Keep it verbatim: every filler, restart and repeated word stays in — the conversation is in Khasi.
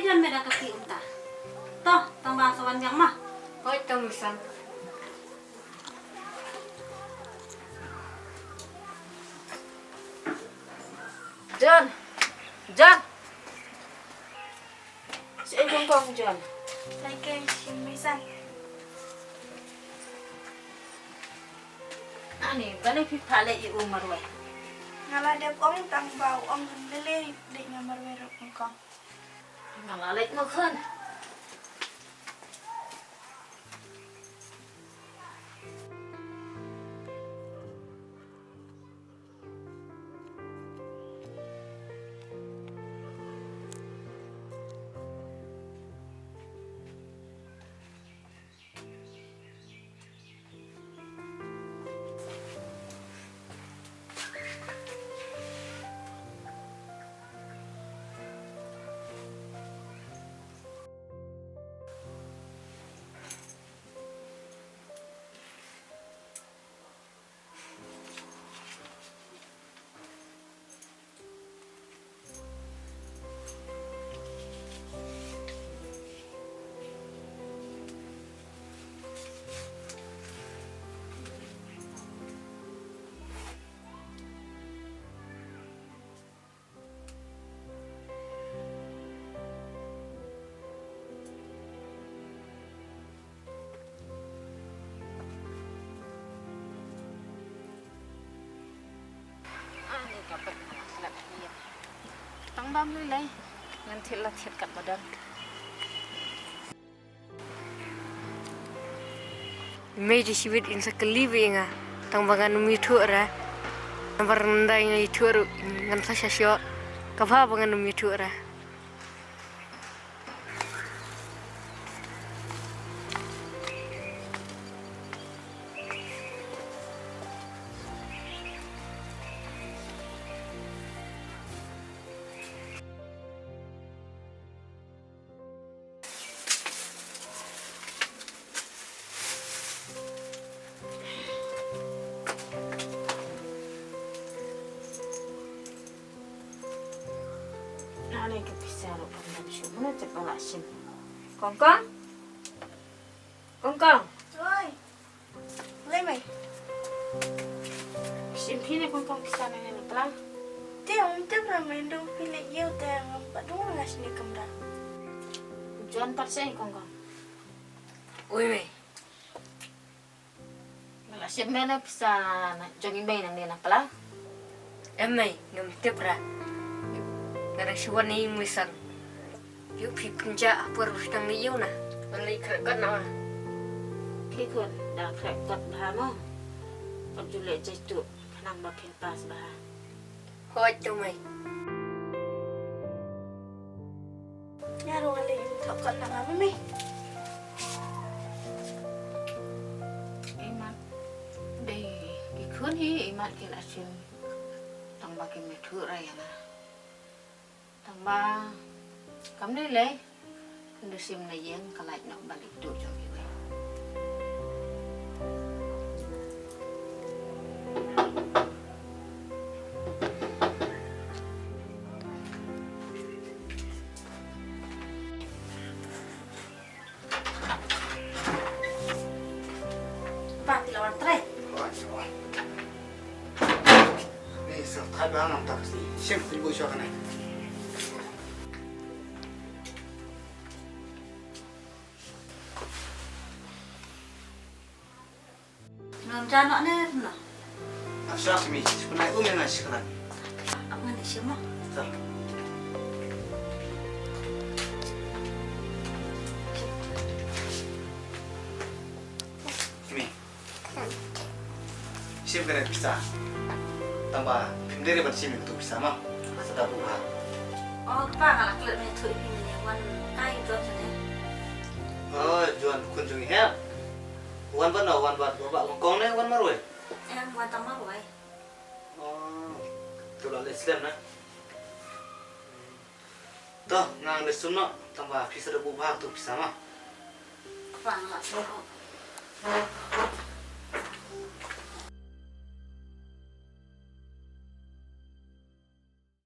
Jan me da ka ti um ta. To, tang ba sa wan biang ma. Hoi, tang misan. John. John. Si ong kong kong John. Lai ke si misan. Ani, bale phi pale i u marwei. Nga la dep ong tang ba u ong lele dei nga marwei ruh kong kong. Nga la leit mo khun. Ani ka pek na slap hi. Tang bam lui lai. Ngan thil la thiat kat badan. Mei ji siwit in sa kali bi nga. Tang ba ngan umi thu ra. Nambar nda nga ithu ra ngan sa sha sio. Ka ba ba ngan umi thu ra. Nane ka pisa ruh kam dam shuh. Mano tip ba la shim. Kong kong. Kong kong. Oi. Lei mai. Shim phi ne kong kong pisa ne ne pla. Te ong te pra mai dong phi le yeu te ngam pa dong la shini kamra. John pat se kong kong. Oi mai. Nga la shim mei na pisa na jong i mei nangne na pla. Em mei, ngam tip ra. Nga dang shu wan i mei san. Yu phi pynja apor phi nang ni yu na. Ngan lei khreh kot na wa. Phi khun da khreh kot bha mo. Kot ju leh jai tu khnang ba phin pass bha. Hooid to mei. Nga ruh nga leh ïa u thoh kot na nga mei. Imat. Dei ki khun hi imat ki la shim. Tang ba kim ïathuh ra ïa nga. Tang ba kam dei lei. Ndu sim na ïeng ka lait noh ba leit tuh jong iwei. Pa, phi la wan trei? Wan, wan. Ni sa thait ba ngam tak si. Sim, phi bu sha kane. Ngam ja noh ne kumno? Ap sha simi, sipnai um nga shiklan. Ap ngan isi mo. Ta. Simi. Shim kane pisa. Tang ba phim dei re ban shim ïa katu pisa ma. Sa da buh ha. Oh, kpa nga la klet me thu ïa phi ne wan kai John ne. Oh, John khun jong i hem. Wan ban wan ban ba ba kong ne wan marwei. Em, wan tang marwei. Oh. Tu la le slem na. To, nang le sum no, tang ba pisa da buh bha tu pisa ma. Kwang la sum no.